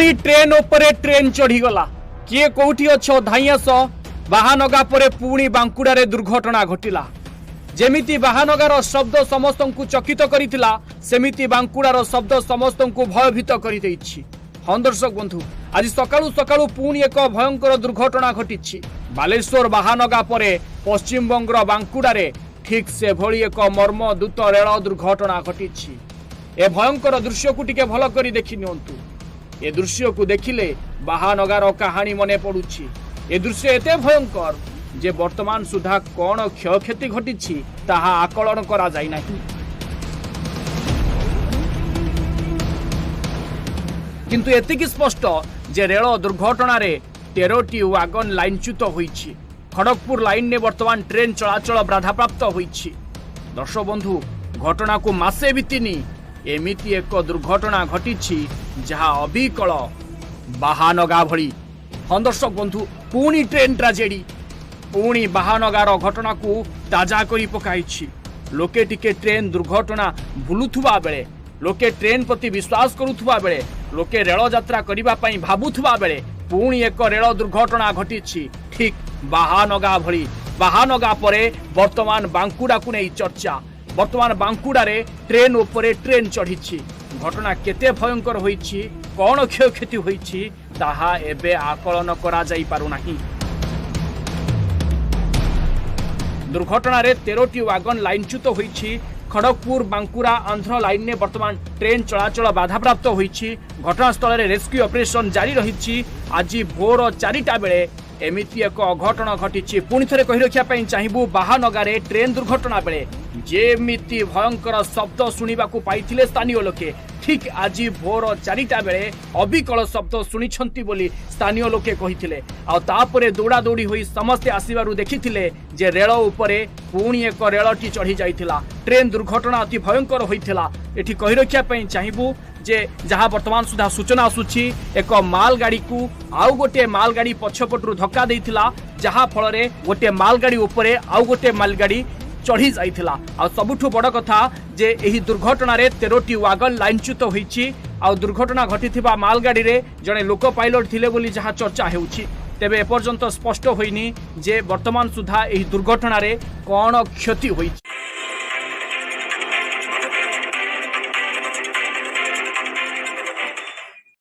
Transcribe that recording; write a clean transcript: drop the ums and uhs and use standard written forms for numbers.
ପୁଣି ଟ୍ରେନ୍ ଉପରେ ଟ୍ରେନ୍ ଚଢ଼ିଗଲା। କିଏ କୋଉଠି ଅଛ ଧାଇଁ ଆସ। ବାହାନଗା ପରେ ପୁଣି ବାଙ୍କୁଡ଼ାରେ ଦୁର୍ଘଟଣା ଘଟିଲା। ଯେମିତି ବାହାନଗାର ଶବ୍ଦ ସମସ୍ତଙ୍କୁ ଚକିତ କରିଥିଲା, ସେମିତି ବାଙ୍କୁଡ଼ାର ଶବ୍ଦ ସମସ୍ତଙ୍କୁ ଭୟଭୀତ କରିଦେଇଛି। ହଁ ଦର୍ଶକ ବନ୍ଧୁ, ଆଜି ସକାଳୁ ସକାଳୁ ପୁଣି ଏକ ଭୟଙ୍କର ଦୁର୍ଘଟଣା ଘଟିଛି। ବାଲେଶ୍ୱର ବାହାନଗା ପରେ ପଶ୍ଚିମବଙ୍ଗର ବାଙ୍କୁଡ଼ାରେ ଠିକ୍ ସେଭଳି ଏକ ମର୍ମଦୂତ ରେଳ ଦୁର୍ଘଟଣା ଘଟିଛି। ଏ ଭୟଙ୍କର ଦୃଶ୍ୟକୁ ଟିକେ ଭଲ କରି ଦେଖି ନିଅନ୍ତୁ। ଏ ଦୃଶ୍ୟକୁ ଦେଖିଲେ ବାହାନଗାର କାହାଣୀ ମନେ ପଡୁଛି। ଏ ଦୃଶ୍ୟ ଏତେ ଭୟଙ୍କର ଯେ ବର୍ତ୍ତମାନ ସୁଦ୍ଧା କ'ଣ କ୍ଷୟକ୍ଷତି ଘଟିଛି ତାହା ଆକଳନ କରାଯାଇ ନାହିଁ। କିନ୍ତୁ ଏତିକି ସ୍ପଷ୍ଟ ଯେ ରେଳ ଦୁର୍ଘଟଣାରେ 13ଟି ୱାଗନ ଲାଇନଚ୍ୟୁତ ହୋଇଛି। ଖଡ଼ଗପୁର ଲାଇନରେ ବର୍ତ୍ତମାନ ଟ୍ରେନ୍ ଚଳାଚଳ ବାଧାପ୍ରାପ୍ତ ହୋଇଛି। ଦର୍ଶକ ବନ୍ଧୁ, ଘଟଣାକୁ ମାସେ ବିତିନି ଏମିତି ଏକ ଦୁର୍ଘଟଣା ଘଟିଛି ଯାହା ଅବିକଳ ବାହାନଗା ଭଳି। ହଁ ଦର୍ଶକ ବନ୍ଧୁ, ପୁଣି ଟ୍ରେନ୍ ଟ୍ରାଜେଡି ପୁଣି ବାହାନଗାର ଘଟଣାକୁ ତାଜା କରି ପକାଇଛି। ଲୋକେ ଟିକେ ଟ୍ରେନ୍ ଦୁର୍ଘଟଣା ଭୁଲୁଥିବା ବେଳେ, ଲୋକେ ଟ୍ରେନ୍ ପ୍ରତି ବିଶ୍ୱାସ କରୁଥିବା ବେଳେ, ଲୋକେ ରେଳ ଯାତ୍ରା କରିବା ପାଇଁ ଭାବୁଥିବା ବେଳେ ପୁଣି ଏକ ରେଳ ଦୁର୍ଘଟଣା ଘଟିଛି ଠିକ୍ ବାହାନଗା ଭଳି। ବାହାନଗା ପରେ ବର୍ତ୍ତମାନ ବାଙ୍କୁଡ଼ାକୁ ନେଇ ଚର୍ଚ୍ଚା। ବର୍ତ୍ତମାନ ବାଙ୍କୁଡ଼ାରେ ଟ୍ରେନ୍ ଉପରେ ଟ୍ରେନ୍ ଚଢ଼ିଛି। ଘଟଣା କେତେ ଭୟଙ୍କର ହୋଇଛି, କ'ଣ କ୍ଷୟକ୍ଷତି ହୋଇଛି ତାହା ଏବେ ଆକଳନ କରାଯାଇ ପାରୁନାହିଁ। ଦୁର୍ଘଟଣାରେ 13ଟି ୱାଗନ ଲାଇନଚ୍ୟୁତ ହୋଇଛି। ଖଡ଼ଗପୁର ବାଙ୍କୁରା ଆନ୍ଧ୍ର ଲାଇନରେ ବର୍ତ୍ତମାନ ଟ୍ରେନ୍ ଚଳାଚଳ ବାଧାପ୍ରାପ୍ତ ହୋଇଛି। ଘଟଣାସ୍ଥଳରେ ରେସ୍କ୍ୟୁ ଅପରେସନ୍ ଜାରି ରହିଛି। ଆଜି ଭୋର 4ଟା ବେଳେ ଏମିତି ଏକ ଅଘଟଣ ଘଟିଛି। ପୁଣି ଥରେ କହି ରଖିବା ପାଇଁ ଚାହିଁବୁ, ବାହାନଗାରେ ଟ୍ରେନ୍ ଦୁର୍ଘଟଣା ବେଳେ ଯେମିତି ଭୟଙ୍କର ଶବ୍ଦ ଶୁଣିବାକୁ ପାଇଥିଲେ ସ୍ଥାନୀୟ ଲୋକେ, ଠିକ୍ ଆଜି ଭୋର 4ଟା ବେଳେ ଅବିକଳ ଶବ୍ଦ ଶୁଣିଛନ୍ତି ବୋଲି ସ୍ଥାନୀୟ ଲୋକେ କହିଥିଲେ। ଆଉ ତାପରେ ଦୌଡ଼ା ଦୌଡ଼ି ହୋଇ ସମସ୍ତେ ଆସିବାରୁ ଦେଖିଥିଲେ ଯେ ରେଳ ଉପରେ ପୁଣି ଏକ ରେଳଟି ଚଢ଼ି ଯାଇଥିଲା। ଟ୍ରେନ୍ ଦୁର୍ଘଟଣା ଅତି ଭୟଙ୍କର ହୋଇଥିଲା। ଏଠି କହି ରଖିବା ପାଇଁ ଚାହିଁବୁ ଯେ ଯାହା ବର୍ତ୍ତମାନ ସୁଦ୍ଧା ସୂଚନା ଆସୁଛି, ଏକ ମାଲଗାଡ଼ିକୁ ଆଉ ଗୋଟିଏ ମାଲଗାଡ଼ି ପଛପଟରୁ ଧକ୍କା ଦେଇଥିଲା, ଯାହାଫଳରେ ଗୋଟିଏ ମାଲଗାଡ଼ି ଉପରେ ଆଉ ଗୋଟିଏ ମାଲଗାଡ଼ି ଚଢ଼ି ଯାଇଥିଲା। ଆଉ ସବୁଠୁ ବଡ଼ କଥା ଯେ ଏହି ଦୁର୍ଘଟଣାରେ 13ଟି ୱାଗନ ଲାଇନଚ୍ୟୁତ ହୋଇଛି। ଆଉ ଦୁର୍ଘଟଣା ଘଟିଥିବା ମାଲଗାଡ଼ିରେ ଜଣେ ଲୋକ ପାଇଲଟ ଥିଲେ ବୋଲି ଯାହା ଚର୍ଚ୍ଚା ହେଉଛି। ତେବେ ଏପର୍ଯ୍ୟନ୍ତ ସ୍ପଷ୍ଟ ହୋଇନି ଯେ ବର୍ତ୍ତମାନ ସୁଦ୍ଧା ଏହି ଦୁର୍ଘଟଣାରେ କ'ଣ କ୍ଷତି ହୋଇଛି।